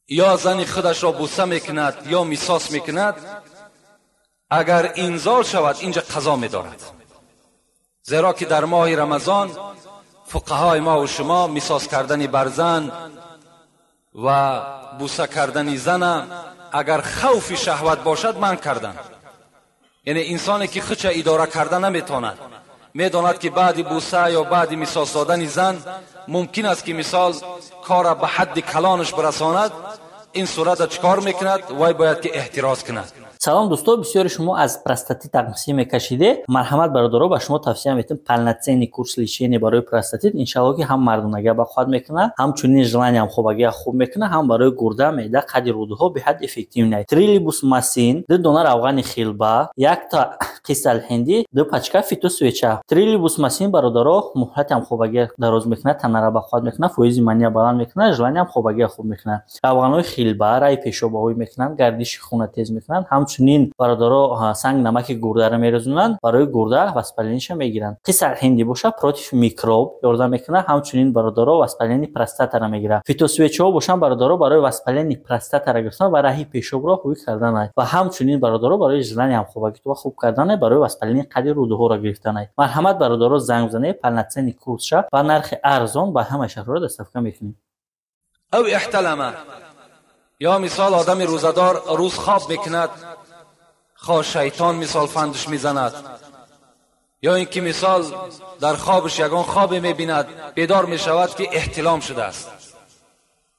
Ё зани худашро буса мекунад ё мисос мекунад, агар инзол шавад инҷа қазо медорад. Зеро ки дар моҳи Рамазон фуқаҳои мо ва шумо мисос кардани бар зан ва буса кардани зана агар хавфи шаҳват бошад манъ карданд. Яъне инсоне ки худша идора карда наметавонад, медонад ки баъди буса ё баъди мисос додани зан мумкин аст ки мисол кора ба ҳадди калонаш бирасонад, ин сурата чикор мекунад? Вай бояд ки эҳтироз кунад. Салом дӯсто, бисёри шумо аз простатит тақсим мекашиде. Марҳамат бародаро, ба шумо тавсия метем полноценный курс лечения барои простатит. Иншалло ки ҳам мардонагия бақувват мекунад, ҳамчунин желаниям хобагия хуб мекунад, ҳам барои гурда, меъда, қади рӯдаҳо беҳад эффективный. Трилибус масин, 2 дона равғани хилба, 1 та қисалҳиндӣ, 2 пачка фитосвеча. Трилибус масин бародаро муҳлатиам хобагия дароз мекунад, танара бақувват мекунад, фоизи мания баланд мекунад, желаниям хобагия хуб мекунад. Равғанҳои хилба раи пешобаҳоӣ мекунанд, гардиши хуна тез мекунанд, ҳамчунин бародаро санг намаки гурдаро мерезонанд, барои гурда воспалениша мегиранд. Қисалҳиндӣ боша против микроб ёрдам мекунад, ҳамчунин бародаро воспалени простатаро мегирад. Фитосвечаҳо бошанд бародаро барои воспалени простатаро гирифтан ва раҳи пешобро ҳуй карданай ва ҳамчунин бародаро барои желани ҳамхобагитро хуб карданай, барои воспалени қади рӯдаҳоро гирифтанай. Марҳамат бародаро, занг бизанед, полноценный курсша ба нархи арзон ба ҳамаи шаҳрҳоро доставка мекунем. Ав эҳталама, ё мисол одами рӯзадор рӯз хоб мекунад, хоҳ шайтон мисол фандш мезанад, ё ин ки мисол дар хобаш ягон хобе мебинад, бедор мешавад ки эҳтилом шудааст.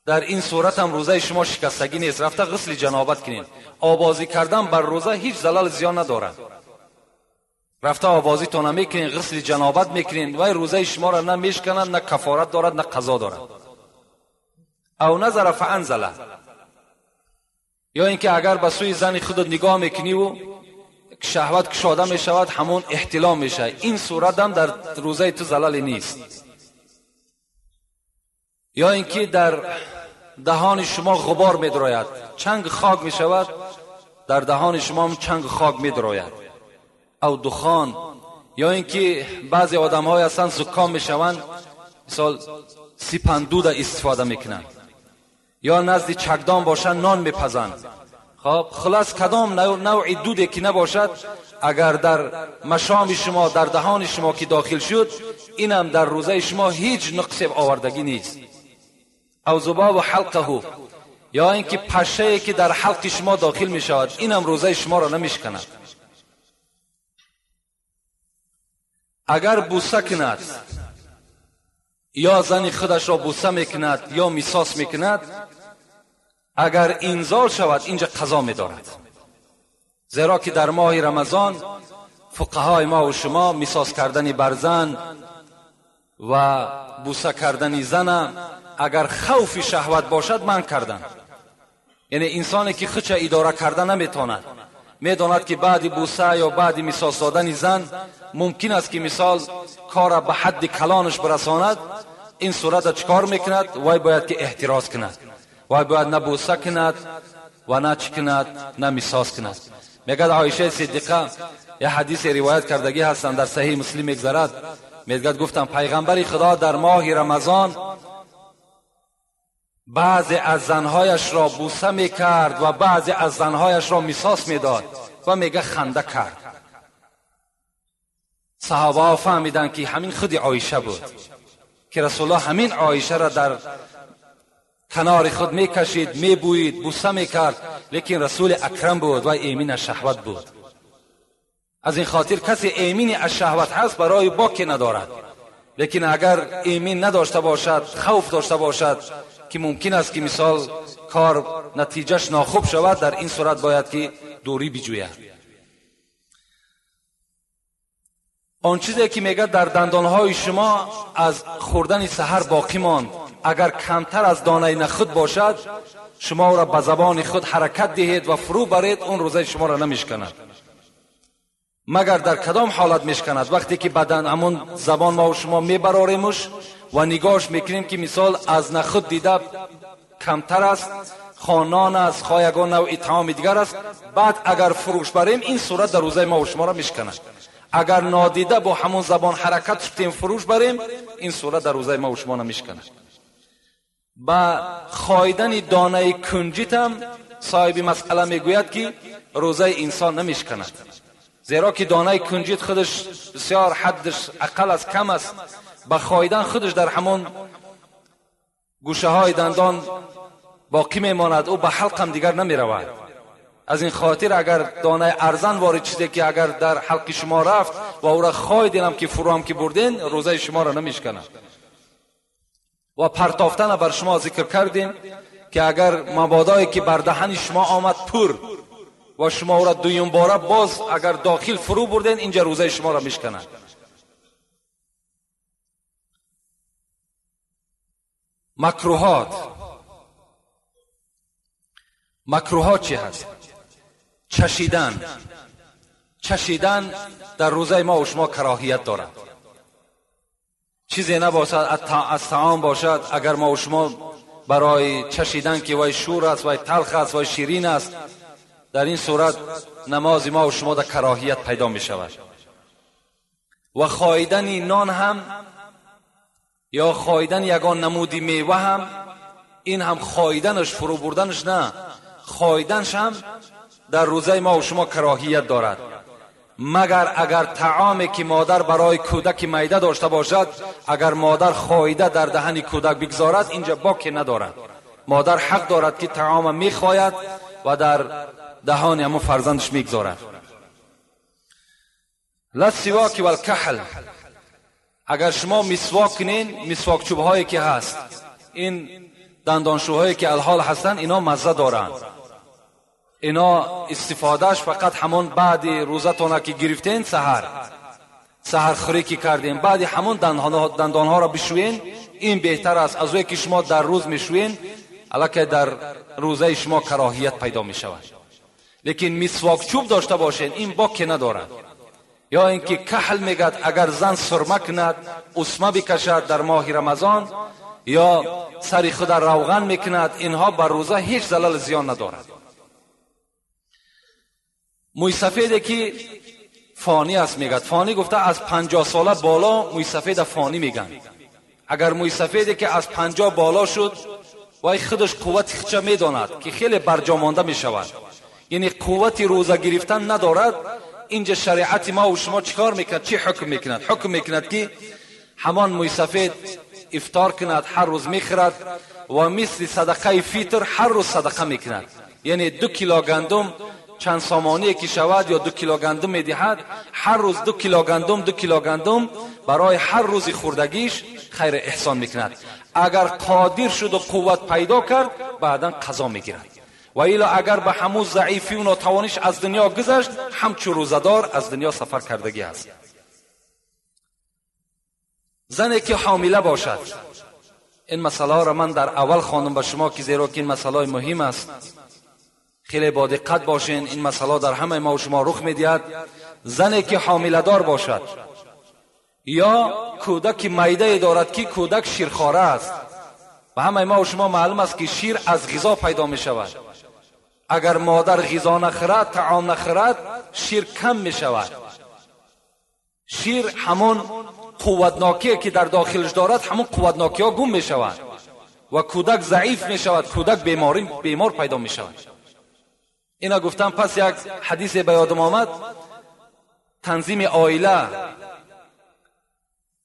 Дар ин сурат ҳам рӯзаи шумо шикастагӣ нест, рафта ғусли ҷанобат кунед. Обозӣ кардан бар рӯза ҳеҷ залал зиён надорад. Рафта обозитона мекунед, ғусли ҷанобат мекунед, вай рӯзаи шуморо на мешканад, на кафорат дорад, на қазо дорад. Ав назара фаанзала, ё ин ки агар ба сӯи зани худат нигоҳ мекуниву шаҳват кушода мешавад, ҳамон эҳтилом мешавад. Ин сурат ҳам дар рӯзаи ту залале нест. Ё ин ки дар даҳони шумо ғубор медрояд, чанг хок мешавад, дар даҳони шумо чанг хок медрояд, ав духон. Ё ин ки баъзе одамҳое ҳастанд зуком мешаванд, мисол сипандуда истифода мекунанд, ё назди чакдон бошанд нон мепазанд. Хоб, хулас кадом навъи дуде ки набошад, агар дар машоми шумо, дар даҳони шумо ки дохил шуд, инам дар рӯзаи шумо ҳеҷ нуқсе овардагӣ нест. Ав зубобу ҳалқаҳу, ё ин ки пашшае ки дар ҳалқи шумо дохил мешавад, инам рӯзаи шуморо намешканад. Агар буса кунад, ё зани худашро буса мекунад ё мисос мекунад, агар инзол шавад инҷа қазо медорад. Зеро ки дар моҳи Рамазон фуқаҳои мо ва шумо мисос кардани бар зан ва буса кардани зана агар хавфи шаҳват бошад манъ карданд. Яъне инсоне ки худша идора карда наметавонад, медонад ки баъди буса ё баъди мисос додани зан мумкин аст ки мисол кора ба ҳадди калонаш бирасонад, ин сурата чикор мекунад? Вай бояд ки эҳтироз кунад, вай бояд на буса кунад ва на чӣ кунад, на мисос кунад. Мегӯяд Оишаи Сиддиқа, як ҳадисе ривоят кардагӣ ҳастанд, дар Саҳиҳи Муслим мегзарад, мегӯяд гуфтам пайғамбари Худо дар моҳи Рамазон баъзе аз занҳояшро буса мекард ва баъзе аз занҳояшро мисос медод ва мега ханда кард. Саҳобаҳо фаҳмиданд ки ҳамин худи Оиша буд, ки Расулуллоҳ ҳамин Оишаро дар канори худ мекашид, мебӯид, буса мекард, лекин Расули Акрам буд ва эмин аз шаҳват буд. Аз ин хотир касе эмини аз шаҳват ҳаст барои боке надорад, лекин агар эмин надошта бошад, хавф дошта бошад ки мумкин аст ки мисол кор натиҷаш нохуб шавад, дар ин сурат бояд ки дурӣ биҷӯяд. Он чизе ки мегӯяд дар дандонҳои шумо аз хӯрдани саҳар боқӣ монд, агар камтар аз донаи нахуд бошад, шумо ӯро ба забони худ ҳаракат диҳед ва фурӯ баред, он рӯзаи шуморо намешканад. Магар дар кадом ҳолат мешканад? Вақте ки бадан ҳамон забон мо шумо мебароремуш ва нигоҳш мекунем ки мисол аз нахуд дида камтар аст, хонон аст, хоҳ ягон навъи таоми дигар аст, баъд агар фурӯш барем, ин сурат дар рӯзаи мо шуморо мешканад. Агар нодида бо ҳамон забон ҳаракат шудем фурӯш барем, ин сурат дар рӯзаи мо шумо намешканад. به خایدن دانه کنجیت هم صاحب مسئله میگوید که روزه انسان نمیشکند، زیرا که دانه کنجیت خودش بسیار حدش اقل از کم است، به خایدن خودش در همون گوشه های دندان باقی میماند، او به حلق هم دیگر نمی رود. از این خاطر اگر دانه ارزن وارد چیزی که اگر در حلق شما رفت و او را خایدین هم که فرو هم که بردین، روزه شما را نمیشکند. و پرتافتن بر شما ذکر کردیم که اگر مبادایی که بر دهن شما آمد پر و شما او را دویم باره باز اگر داخل فرو بردین، اینجا روزه شما را میشکند. مکروهات، مکروهات چی هست؟ چشیدن. چشیدن در روزه ما و شما کراهیت دارد. چیزی نباشد از طعام باشد، اگر ما و شما برای چشیدن که وای شور است، وای تلخ است، وای شیرین است، در این صورت نماز ما و شما در کراهیت پیدا می شود. و خایدن نان هم یا خایدن یگان نمودی میوه هم، این هم خایدنش فرو بردنش نه، خایدنش هم در روزه ما و شما کراهیت دارد. مگر اگر طعامی که مادر برای کودک میده داشته باشد، اگر مادر خایده در دهن کودک بگذارد، اینجا باکی ندارد. مادر حق دارد که طعام میخواید و در دهان همون فرزندش میگذارد. لسواک و الکحل، اگر شما مسواک کنین، مسواک چوب هایی که هست، این دندانشوهایی که الحال هستن، اینا مزه دارند. اینا استفادهش فقط همون بعد روزتون که گرفتین، سحر خوری که کردین، بعد همون دندانها را بشوین، این بهتر است از وی که شما در روز میشوین، الکه در روزه شما کراهیت پیدا می شود. لیکن مسواک چوب داشته باشین، این باکی ندارد. یا اینکه کحل میگد اگر زن سرمه کند، اسمه بکشد در ماه رمضان، یا سر خود روغن میکند، اینها بر روزه هیچ زلل زیان ندارد. موی سفیده که فانی است میگد، فانی گفته از 50 ساله بالا موی سفید فانی میگن. اگر موی سفیده که از 50 بالا شد، وای خودش قوت خودش میداند که خیلی برجا مانده میشود، یعنی قوت روزه گرفتن ندارد. اینجا شریعت ما و شما چیکار میکند؟ چی حکم میکند؟ حکم میکند که همان موی سفید افطار کند، هر روز میخورد و مثل صدقه فطر هر روز صدقه میکند. یعنی 2 کیلو گندم چند سامانی که شود یا 2 کیلو گندم میدهد، هر روز 2 کیلو گندم، 2 کیلو گندم برای هر روز خوردگیش خیر احسان میکند. اگر قادر شد و قوت پیدا کرد، بعدا قضا میگیرد. و الا اگر به همون ضعیفی و ناتوانیش از دنیا گذشت، همچو روزدار از دنیا سفر کردگی است. زنی که حامله باشد، این مسئله را من در اول خواندم به شما که زیرا که این مسئله مهم است، خیلی با دقت باشین، این مسئله در همه ما و شما رخ میدهد. زنی که حامله دار باشد یا کودک میده دارد که کودک شیرخواره است، و همه ما و شما معلوم است که شیر از غذا پیدا می شود. اگر مادر غذا نخورد، طعام نخورد، شیر کم می شود. شیر همون قوتناکی که در داخلش دارد، همون قوتناکی ها گم می شود و کودک ضعیف می شود، کودک بیمار پیدا می شود. اینا گفتم. پس یک حدیث به یادم آمد، تنظیم عائله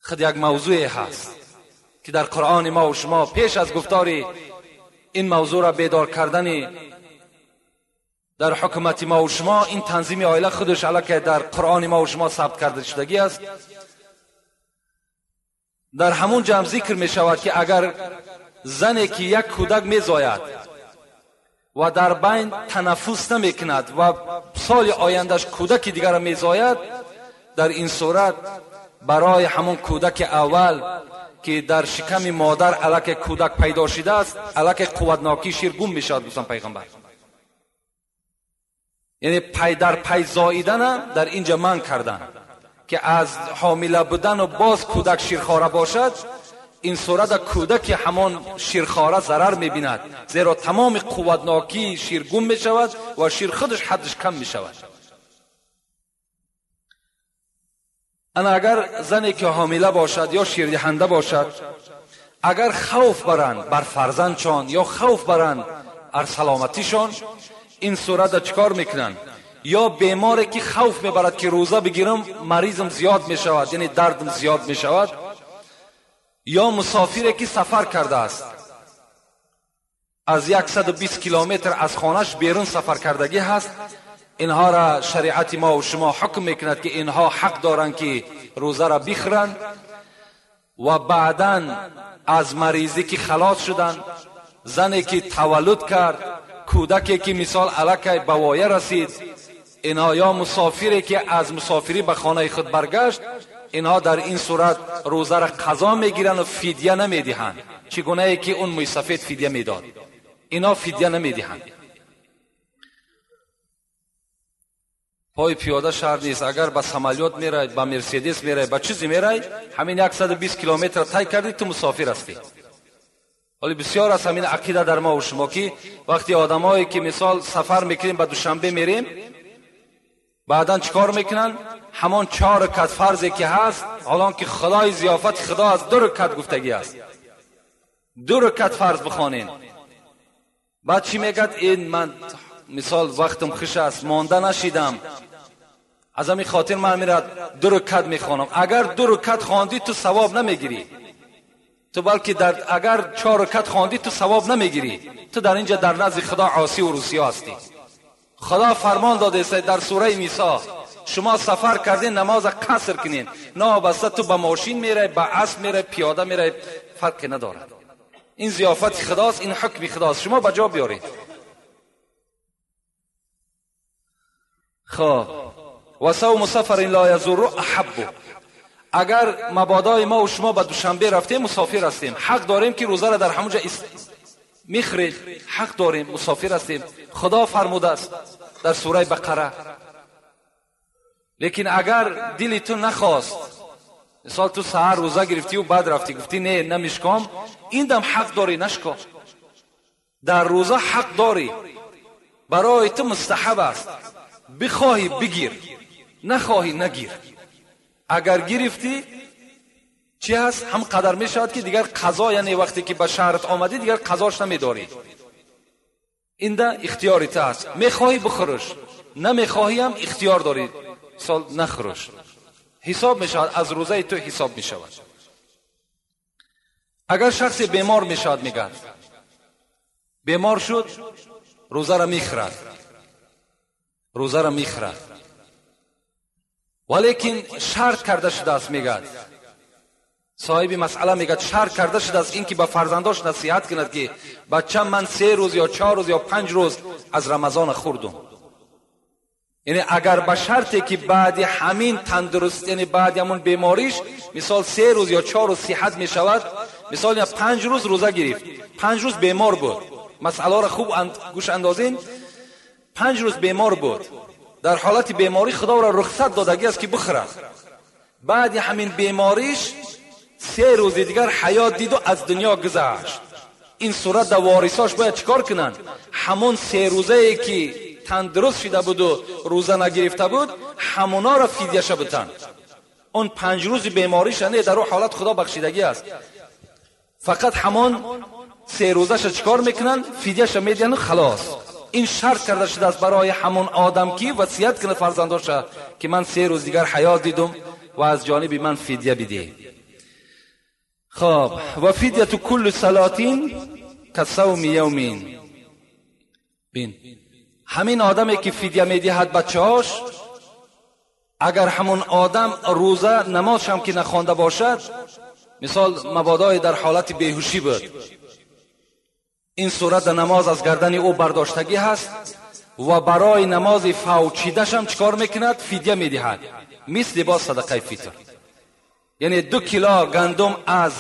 خود یک موضوع هست که در قرآن ما و شما پیش از گفتار این موضوع را بیدار کردن در حکومت ما و شما، این تنظیم عائله خودش علاکه در قرآن ما و شما ثبت کرده شدگی است. در همون جمع ذکر می شود که اگر زنی که یک کودک می زاید و در بین تنفس نمی کند و سال آیندهش کودک دیگر را می زاید، در این صورت برای همون کودک اول که در شکم مادر علاکه کودک پیدا شده است، علاکه قوتناکی شیر گم می شود. گفتن پیغمبر، یعنی پی در پی زاییدن در اینجا من کردن که از حامله بودن و باز کودک شیرخواره باشد، این صورت کودک همان شیرخواره ضرر میبیند، زیرا تمام قوتناکی شیر گم می شود و شیر خودش حدش کم می شود. انا اگر زنی که حامله باشد یا شیردهنده باشد، Агар хавф баранд бар фарзандшон ё хавф баранд бар саломатишон, ин сурат чикор мекунанд? Ё беморе ки хавф мебарад ки рӯза бигирам маризм зиёд мешавад, яъне дардм зиёд мешавад, ё мусофире ки сафар кардааст, аз 120 километр аз хонаш берун сафар кардагӣ ҳаст, инҳо ра шариати мо ва шумо ҳукм мекунад ки инҳо ҳақ доранд ки рӯза ра бихӯранд ва баъдан аз маризӣ ки халос шуданд, зане ки таваллуд кард, кӯдаке ки мисол аллакай ба воя расид, инҳо ё мусофире ки аз мусофирӣ ба хонаи худ баргашт, инҳо дар ин сурат рӯзаро қазо мегиранд ва фидя намедиҳанд, чӣ гунае ки он мӯйсафед фидя медод, инҳо фидя намедиҳанд. Пой пиёда шаҳр нест. Агар ба самолёт мерай, ба мерседес мерай, ба чизе мерай, ҳамин 120 километр тай кардӣ, ту мусофир ҳастӣ. Ҳоли бисёр аст ҳамин ақида дар мо ва шумо ки вақти одамое ки мисол сафар мекунем, ба Душанбе мерем, баъдан чикор мекунанд? Ҳамон 4 ракат фарзе ки ҳаст, ҳолон ки худои зиёфати худо аз 2 ракат гуфтагӣ аст, 2 ракат фарз бихонем. Баъд чӣ мегӯяд? Ин ман мисол вақтам хуш аст, монда нашидам, аз ҳамин хотир ман мерад 2 ракат мехонам. Агар 2 ракат хондӣ, ту савоб намегирӣ, ту балки агар 4 ракат хондӣ, ту савоб намегирӣ, ту дар инҷа дар назди худо осӣ ва русиё ҳастӣ. Худо фармон додааст дар сураи Нисо, шумо сафар кардин, намоза қаср кунин, новобаста ту ба мошин мерай, ба асп мерай, пиёда мерай, фарқе надорад. Ин зиёфати худост, ин ҳукми худост, шумо ба ҷо биёред. خب و صوم سفر لا یضر احب. اگر مبادای ما و شما به دوشنبه رفتیم، مسافر هستیم، حق داریم که روزه را در همونجا میخریم، حق داریم، مسافر هستیم، خدا فرموده است در سوره بقره. لیکن اگر دل تو نخواست، مثال تو سحر روزه گرفتی و بعد رفتی گفتی نه نمیشکم، این دم حق داری نشکن، در روزه حق داری، برای تو مستحب است، بخواهی بگیر، نخواهی نگیر. اگر گرفتی چی هست؟ هم قدر می شود که دیگر قضا، یعنی وقتی که به شهرت آمدی دیگر قضاش نمیداری، این ده اختیاری تو هست، میخواهی بخورش، نمیخواهی هم اختیار داری، سال نخورش، حساب می شود، از روزه تو حساب می شود. اگر شخص بیمار می شود، میگن بیمار شد، روزه را میخورد، روزه را میخورد، ولیکن شرط کرده شده است، میگد صاحب مسئله، میگد شرط کرده شده است اینکه به فرزنداش نصیحت کند که بچه من 3 روز یا 4 روز یا 5 روز از رمضان خوردم. یعنی اگر به شرطی که بعد همین تندرست، یعنی بعد همون بیماریش مثال 3 روز یا 4 روز صحت میشود، مثال یا 5 روز روزه گرفت، 5 روز بیمار بود، مسئله را خوب گوش اندازین، 5 روز بیمار بود، در حالت بیماری خدا را رخصت دادگی است که بخورد، بعد همین بیماریش 3 روز دیگر حیات دید و از دنیا گذشت، این صورت در وارثاش باید چیکار کنند؟ همون 3 روزه ای که تندرست شده بود و روزه نگرفته بود، همونا را فدیه بتن. اون 5 روز بیماریش نه، در اون حالت خدا بخشیدگی است، فقط همون 3 روزش چیکار میکنن؟ فدیه‌اش میدن و خلاص. این شرط کرده شده است برای همون آدم که وصیت کنه فرزنداش که من 3 روز دیگر حیات دیدم و از جانب من فدیه بده. خب و فدیه کل صلاتین کصوم یومین. بین همین آدمی که فدیه میدهد بچه‌هاش، اگر همون آدم روزه نمازش هم که نخوانده باشد، مثال مبادای در حالت بیهوشی بود، این صورت نماز از گردن او برداشتگی هست و برای نماز فوچیدش هم چکار میکند؟ فدیه میدهد، مثل با صدقه فطر. یعنی 2 کیلو گندم از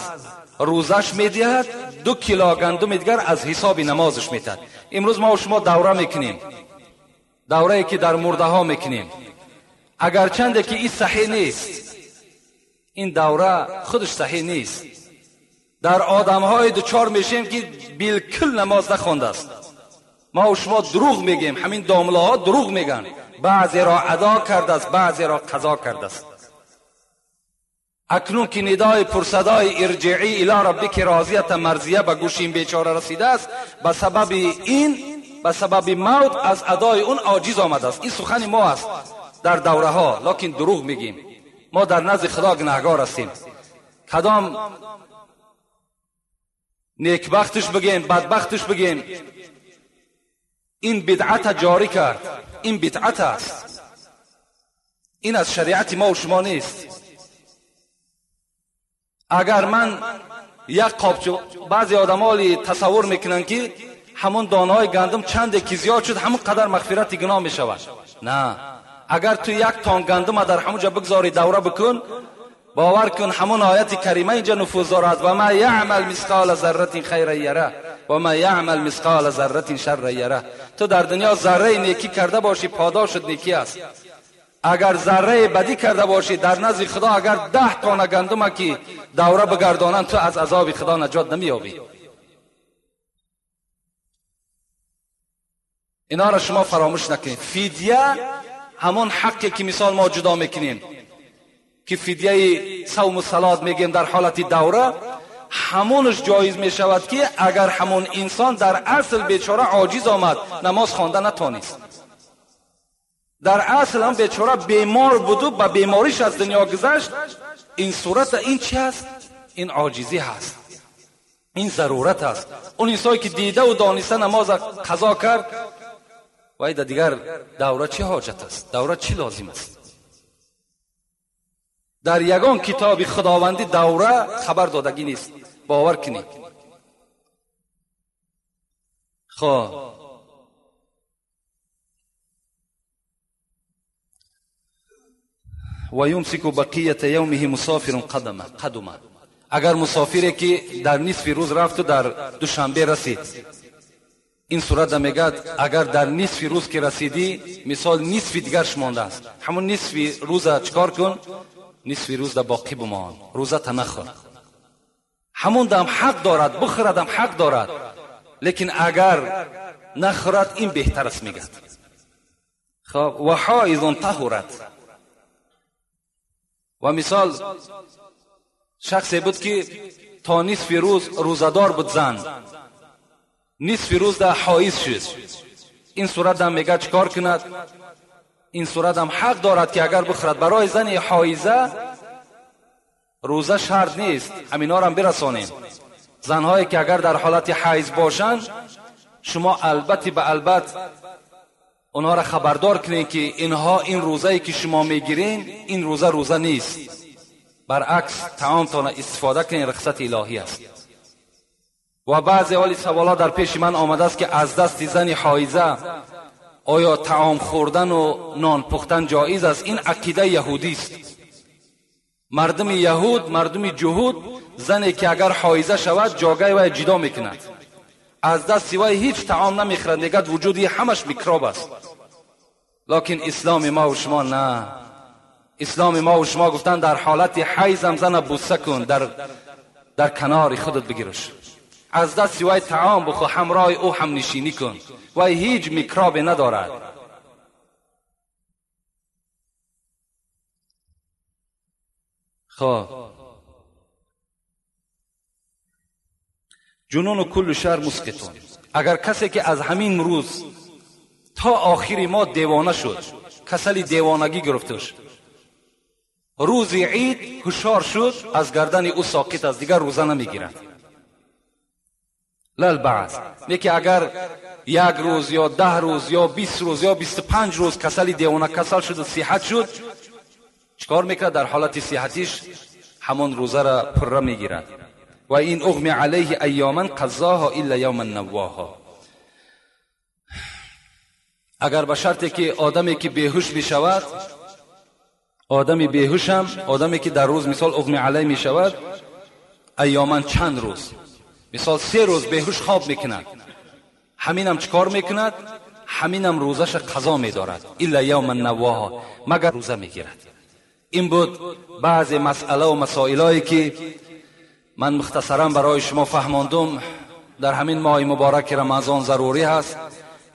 روزش میدهد، 2 کیلو گندم دیگر از حساب نمازش میدهد. امروز ما و شما دوره میکنیم، دوره که در مرده ها میکنیم، اگرچند که این صحیح نیست، این دوره خودش صحیح نیست، در آدم های دوچار میشیم که بالکل نماز نخوانده است. ما و شما دروغ میگیم، همین دامله ها دروغ میگن، بعضی را ادا کرده است، بعضی را قضا کرده است. اکنون که ندای پرصدای ارجعی الی ربک راضیه مرضیه به گوش این بیچاره رسیده است، به سبب این، به سبب موت از ادای اون عاجز آمده است. این سخن ما است در دوره ها، لکن دروغ میگیم. ما در نزد خدا گناهگار هستیم. کدام نیکبختش بگیم، بدبختش بگیم، این بدعت جاری کرد. این بدعت است، این از شریعت ما و شما نیست. اگر من یک قابچه، بعضی آدمالی تصور میکنن که همون دانه‌های گندم چند که زیاد شد همون قدر مغفرت گناه میشود. نه، اگر تو یک تان گندم در همونجا بگذاری دوره بکن، باور کن همون آیت کریمه اینجا نفوذ دارد: و ما یعمل مثقال ذره خیرا یره و ما یعمل مثقال ذره شر یره. تو در دنیا ذره نیکی کرده باشی پاداشت نیکی است، اگر ذره بدی کرده باشی در نزد خدا اگر 10 تانه گندم که دوره بگردانند تو از عذاب خدا نجات نمییابی. اینا را شما فراموش نکنید. فدیه همون حقی که مثال ما جدا میکنیم که فدیه صوم و صلات میگیم در حالت دوره، همونش جایز میشود که اگر همون انسان در اصل بیچاره عاجز آمد، نماز خوانده نتانست، در اصل هم بیچاره بیمار بود و به بیماریش از دنیا گذشت، این صورت این چی هست؟ این عاجزی هست، این ضرورت است. اون انسانی که دیده و دانسته نماز قضا کرد، وای در دیگر دوره چه حاجت است؟ دوره چی لازم است؟ در یگان کتاب خداوندی دوره خبر دادگی نیست، باور کنید. خب و یمسک بقیه یومه مسافر قدمه. اگر مسافری که در نصف روز رفت و در دوشنبه رسید، این صورت میگد اگر در نصف روز که رسیدی، مثال نصف دیگرش مانده است، همون نصف روز چکار کن؟ نصف روز در باقی بمان، روزه تا نخور. همون دم حق دارد بخوردم، حق دارد، لیکن اگر نخورد این بهتر است میگد. خب و حائض طهرت. و مثال شخصی بود که تا نصف روز روزدار بود، زن نصف روز در حائض شد، این صورت هم میگه چکار کند؟ این صورت هم حق دارد که اگر بخورد. برای زن حائضه روزه شرط نیست، همینا را هم برسانیم. زنهایی که اگر در حالت حیض باشند، شما البته به البته اونها را خبردار کنید که اینها این روزه‌ای که شما میگیرین این روزه روزه نیست، برعکس طعامتان استفاده کنین، رخصت الهی است. و بعضی حالی سوالا در پیش من آمده است که از دست زن حائضه آیا طعام خوردن و نان پختن جایز است؟ این عقیده یهودی است. مردم یهود، مردم جهود، زنی که اگر حائضه شود جاگه وی جدا میکند، از دست وی هیچ طعام نمیخورد، میگد وجودی همش میکروب است. لکن اسلام ما و شما نه. اسلام ما و شما گفتن در حالت حیض هم زن بوسه کن، در کنار خودت بگیرش، از دست وی طعام بخور، همراه او هم نشینی کن، وی هیچ میکروب ندارد. خب جنون و کل شهر مسقطون. اگر کسی که از همین روز تا آخری ما دیوانه شد، کسلی دیوانگی گرفتش، روز عید هوشیار شد، از گردن او ساقط است، دیگر روزه نمیگیرد. للبعض نیکه اگر یک روز یا 10 روز یا 20 روز یا 25 روز کسلی دیوانه کسل شد و صحت شد، چکار میکرد؟ در حالت صحتیش همون روزه را پره میگیرد. و این اغمی علیه ایاما قضاها الا یوما نواها. اگر به شرطی که آدمی که بیهوش میشود، آدمی بیهوش هم، آدمی که در روز مثال اغمی علیه میشود، ایاما چند روز، مثال 3 روز بیهوش خواب میکند، همینم چکار میکند؟ همینم روزش قضا میدارد، الا یوما نواها، مگر روزه میگیرد. این بود بعضی مسئله و مسائلایی که من مختصرا برای شما فهماندم. در همین ماه مبارک رمضان ضروری هست.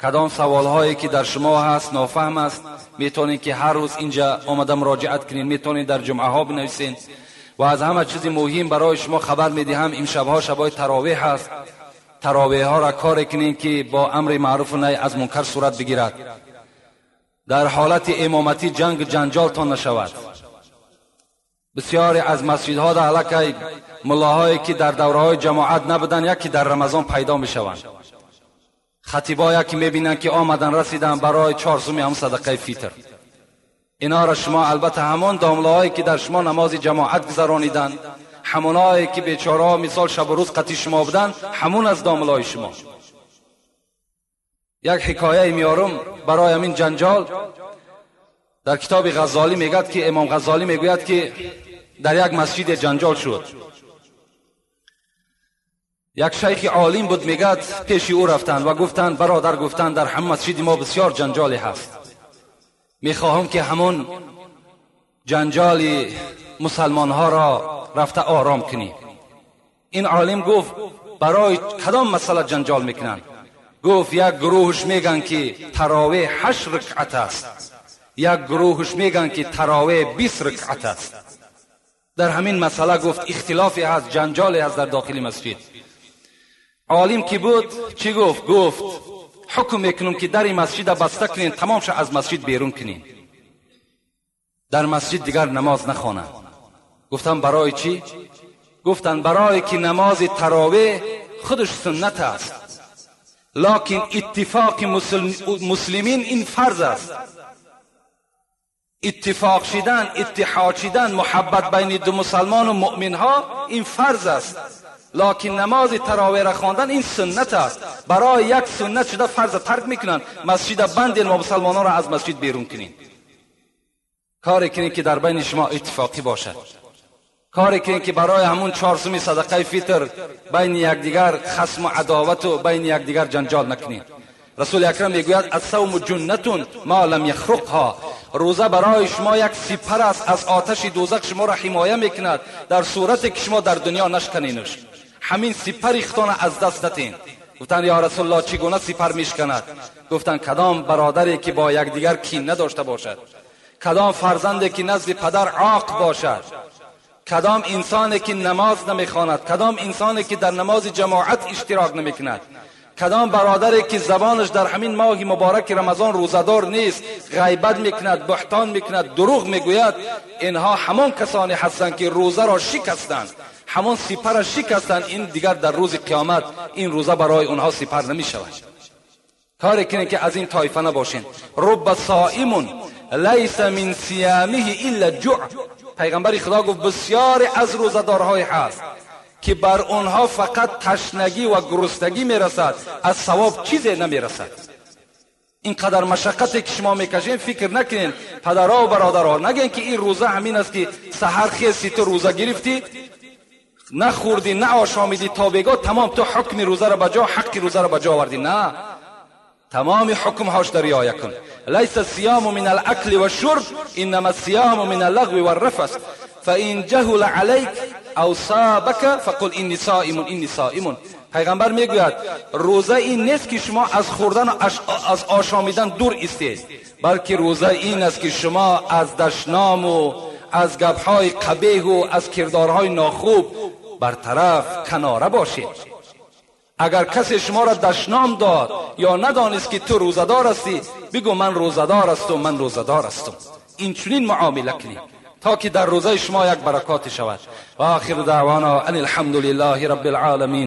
کدام سوال هایی که در شما هست نافهم است، میتونید که هر روز اینجا آمده مراجعت کنین، میتونید در جمعه ها بنویسین. و از همه چیز مهم برای شما خبر میدهم، این شبها شبای تراویح است. تراویح ها را کار کنین که با امر معروف و نهی از منکر صورت بگیرد. در حالت امامتی جنگ جنجال تان نشود. بسیاری از مسجدها در علاقه ملاهایی که در دوره‌های جماعت نبودن یکی در رمضان پیدا میشوند. خطیبایی که میبینن که آمدن رسیدن برای 4 سومی هم صدقه فیتر. اینا را شما البته همان داملاهایی که در شما نماز جماعت گذرانیدن، همونایی که بیچاره مثال شب و روز قطی شما بودن، همون از داملای شما. یک حکایه میارم برای همین جنجال. در کتاب غزالی میگد که امام غزالی میگوید که در یک مسجد جنجال شد. یک شیخ عالم بود، میگد پیش او رفتند و گفتند برادر، گفتند در هم مسجد ما بسیار جنجالی هست، میخواهم که همون جنجال مسلمان ها را رفته آرام کنی. این عالم گفت برای کدام مسئله جنجال میکنند؟ گفت یک گروهش میگن که تراویح 8 رکعت است، یک گروهش میگن که تراویح 20 رکعت است. در همین مسئله گفت اختلافی هست، جنجالی هست در داخل مسجد. عالم که بود چی گفت؟ گفت حکم میکنم که در این مسجد بسته کنین، تمام شد از مسجد بیرون کنین، در مسجد دیگر نماز نخوانند. گفتم برای چی؟ گفتن برای که نماز تراویح خودش سنت است، لکن اتفاق مسلمین این فرض است. اتفاق شدن، اتحاد شدن، محبت بین دو مسلمان و مؤمن ها این فرض است، لکن نماز تراویح را خواندن این سنت است. برای یک سنت شده فرض ترک میکنن، مسجد بندین و مسلمانان را از مسجد بیرون کنین. کاری کنین که در بین شما اتفاقی باشد، کاری کنین که برای همون 4 سومی صدقه فطر بین یکدیگر خصم و عداوت و بین یکدیگر جنجال نکنین. رسول اکرم میگوید الصوم جنة ما لم یخرقها، روزه برای شما یک سپر است از آتش دوزخ، شما را حمایه میکند در صورتی که شما در دنیا نشکنینش. همین سپر اختان از دست ندین. گفتن یا رسول الله چگونه سپر میشکند؟ گفتن کدام برادری که با یکدیگر کین نداشته باشد، کدام فرزندی که نزد پدر عاق باشد، کدام انسانی که نماز نمیخواند، کدام انسانی که در نماز جماعت اشتراک نمیکند، کدام برادری که زبانش در همین ماه مبارک رمضان روزه‌دار نیست، غیبت میکند، بهتان میکند، دروغ میگوید، اینها همان کسانی هستند که روزه را شکستند، همان سپر را شکستند. این دیگر در روز قیامت این روزه برای اونها سپر نمیشود. کاری کنید که از این طایفه نباشین. رب صائم لیس من صیامه الا جوع. پیغمبر خدا گفت بسیاری از روزه‌دارهای هست که بر اونها فقط تشنگی و گرسنگی میرسد، از ثواب چیزی نمیرسد. اینقدر مشقتی که شما میکشین فکر نکنین پدرها و برادرها، نگین که این روزه همین است که سحر خیستی تو روزه گرفتی، نخوردی، نه آشامیدی تا بگاه تمام تو حکم روزه را بجا، حق روزه را بجا آوردی. نه، تمام حکم هاش در رعایت کن. لیس الصیام من الاکل والشرب انما الصیام من اللغو والرفث فان جهل علیک او صابک فقل انی صائم انی صائم. پیغمبر میگوید روزه این نیست که شما از خوردن و از آشامیدن دور ایستید، بلکه روزه این است که شما از دشنام و از گپهای قبیح و از کردارهای ناخوب برطرف کناره باشید. اگر کسی شما را دشنام داد یا ندانست که تو روزه‌دار هستی، بگو من روزه‌دار هستم، من روزه‌دار هستم. این چنین معامله کنید تا که در روزه شما یک برکات شود. و آخر دعوانا ان الحمد لله رب العالمین.